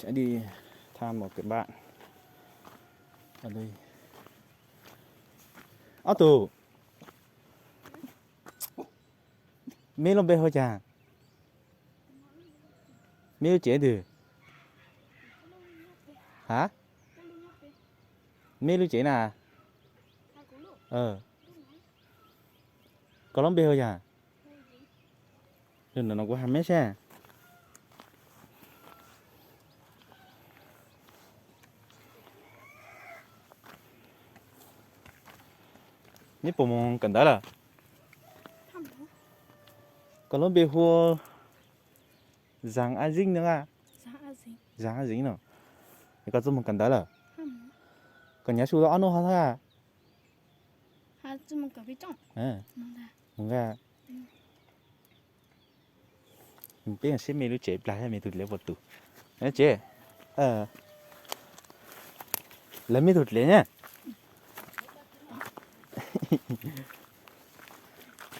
Đi thăm một cái bạn ở đây. Ob tug, meb lub npe hu cas? Meb lub tsev twg? Hả? Meb lub tsev na? Koj lub npe hu cas? Ntawm no kuv hais meb seb. Neb puas mus kawm ntawv lawm? Koj lub npe hu Zang A Zing no a? Zang A Zing no. Koj txawj mus kawm ntawv lawm? Koj nyav su tau ob hnub ho thab? Mus nqa. Peb seb mej lub tsev plag seb mej tug dlev puas tus. Tsev, lawv mej tug dlev na.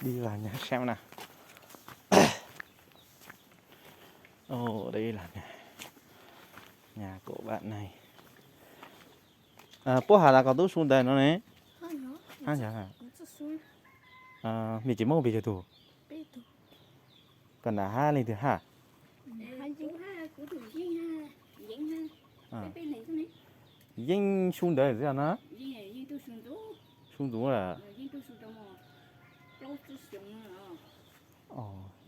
Đi vào nhà xem nào. Ồ, đây là nhà, nhà của bạn này. Puab has tas koj tub su ntawd no ne? Mej tsev muaj pes tsawg tug? Koj nram hab leej twg hab? Yeeb su ntawd xwb na? Su ntxuv lawm. Nws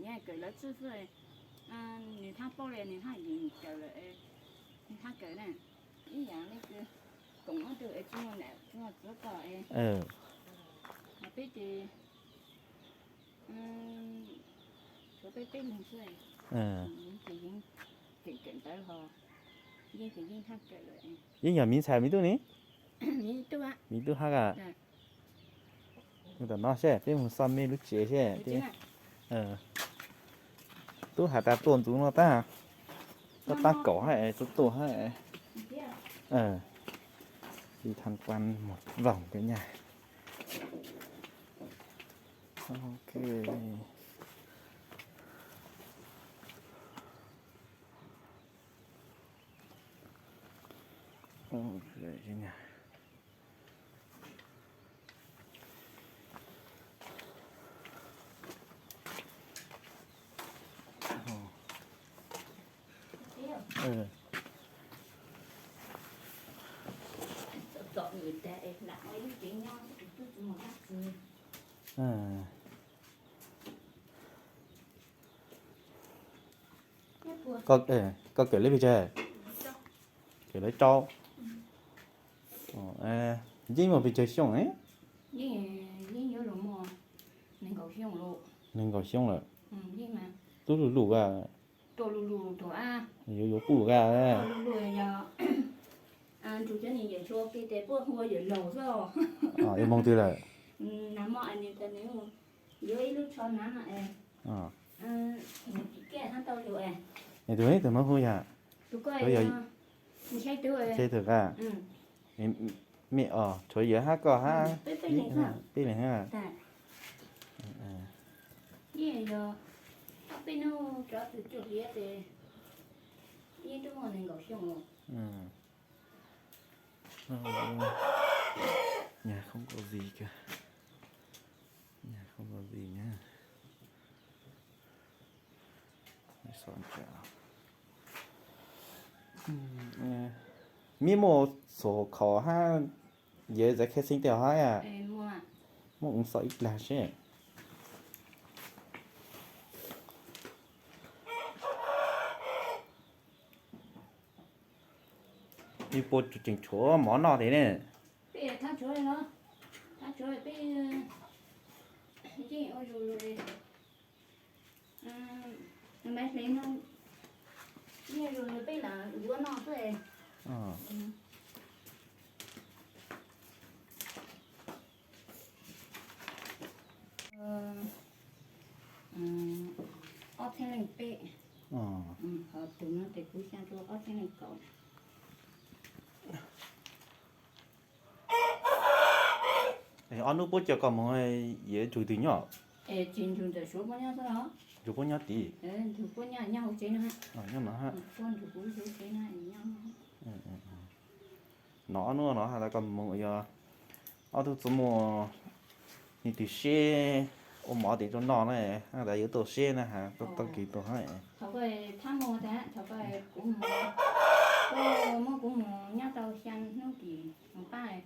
hab kawm lawv txij xwb, nws hab paub li nws hab yeem kawm lawm, nws hab kawm na, ib yam li koom ob tug es tsis muaj nam tsis muaj txiv ko es, peb ces tshuav peb peb leeg xwb, ces yeej kawm kawm ntawv ho, yeej ces yeej hab kawm lawm. Yeej yog miv ntxhais miv tub ne? Miv tub hab a. Tam no seb peb mus xauj mej lub tsev seb. Tub has tas tuaj ntxuv no tab, tab kaum hab es tuaj tuaj hab. Đi tham quan một vòng cái nhà. Ok. Ok, cái nhà. Koj kawm leb pes tsawg? Kawm leb rau. Yeej muaj pes tsawg xyoo? Nees nkaum xyoo lawm. Tub luj luj a. Yuav yuav puj a. Yuav moog twg lawm? Es tus ib tug no hu yam, ntshai tug a, mej os, tshuav yawg hab koj hab, peb leeg hab. Nhà không có gì cả. Nhà không có gì nhá. Mej muaj sổ khẩu hab giấy khai sinh tias hab a? Muaj, ua xauj ib plag seb. Mej puas tseem tshuav mov noj thiab ne? Ob txhiab leej peb, ho tus no ces kuv xyaa rua ob txhiab leej kaum. Ob hnub puab coj koj moog yuav tsug twg nyob? Tsis nrug ntawm Suav puab nyob xwb los? Nrug puab nyob tid. Nrug puab nyob, nyob hauv tsev no. Nyob no ha. Puab nrug kuv hauv tsev no nyob. No ob hnub no has tas koj moog yog ob tug txuj muaj leej twg seb ua mov tes rau noj na, has tas yuav tuaj seb na has, tau kis tuaj ha. Thaum koj thab muag tas, thaum koj kuv mus, koj muab kuv mus nyob tau xya hnub kis mus pab,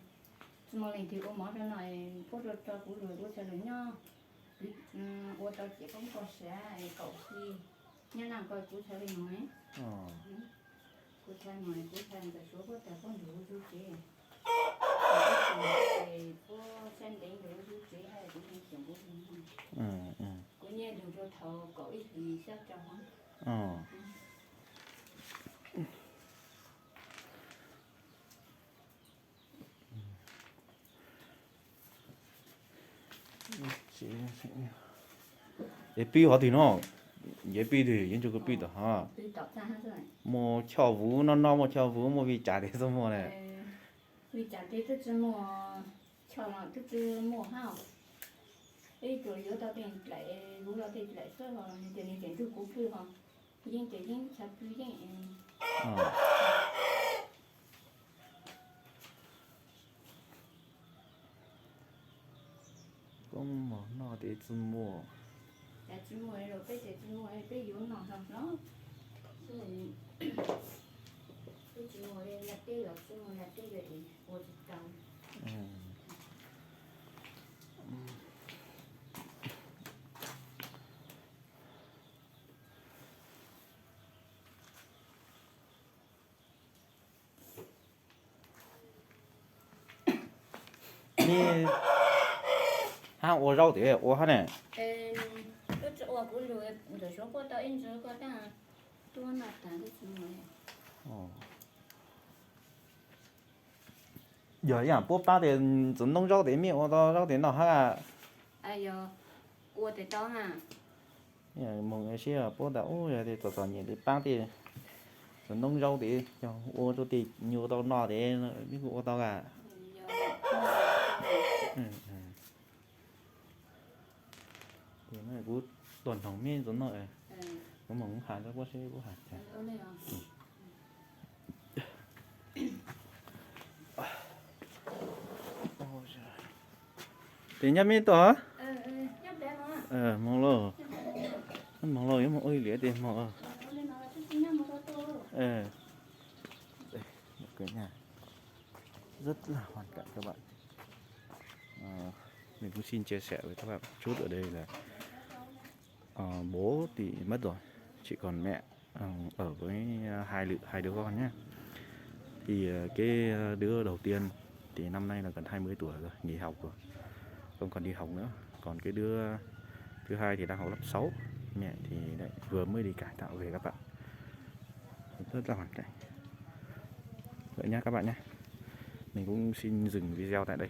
tsis muaj leej twg ua mov rau noj, puab rau tso kuv lug, kuv txhaj lug nyob, ua tau ciam koob koj sav kaum xyoo, nyob naj koj kuv txhaj li mus. Kuv txhaj mus, kuv txhaj ntawm Suav puab tag puab nrug kuv tsev, puab sab ntev nrug kuv tsev, kuv nyiaj lug rau thaum kaum ib hlis xya rau hov. Es pib qhov twg no? Yeej pib twg, yeej tsuas koj pib tom hov. Muaj choj vuv noj noj, muaj choj vuv, muaj vij tsam tes txuj muag na. Vij tsam tes twb tsi muaj, choj los twb tsi muaj hab. Ib tug yuav tau tej dlaim, vuv los tej dlaim xwb ho, nws tias nws tseem nrug kuv pw ho, yeej ces yeej txhaj pw yeej. Koob mov noj tes txuj muag. Tsis muaj los peb tes tsis muaj, peb yuav noj hlo hlo. Peb tsis muaj li laj teb los tsis muaj laj teb, ua tsis tau. Nej hab ua zaub tes ua hab ne? Wb tsi ua, kuv lug ntawm Suav puab tau ib ntsis koj tag, tuab noj tag wb tsi ua. Yog ib yaam puab paab tej txiv ntoo zaub tes mej ua tau zaub tes noj hab? Yog, ua tes tau na. Moog sib puab tas ub yog tej txom txom nyem tes paab tej txiv ntoo zaub tes coj ua rau tej nyuas tau noj tes mej kuj ua tau a. Kuv tuaj noog mej txuas noj, kuv moog has rau puab seb puab has cas. Tes nyab mej tuaj hov? Moog lauj, moog lauj, yuav moog ua ib liam tej moog. Rất là hoàn cảnh các bạn. Mình cũng xin chia sẻ với các bạn một chút ở đây là Ờ, bố thì mất rồi, chỉ còn mẹ, ờ, ở với, ờ, hai lự-, hai đứa con nhé. Thì, ờ, cái, ờ, đứa đầu tiên thì năm nay là gần hai mươi tuổi rồi, nghỉ học rồi, không còn đi học nữa. Còn cái đứa thứ hai thì đang học lớp sáu, mẹ thì lại vừa mới đi cải tạo về các bạn. Rất là hoàn cảnh. Vậy nhá các bạn nhé. Mình cũng xin dừng video tại đây.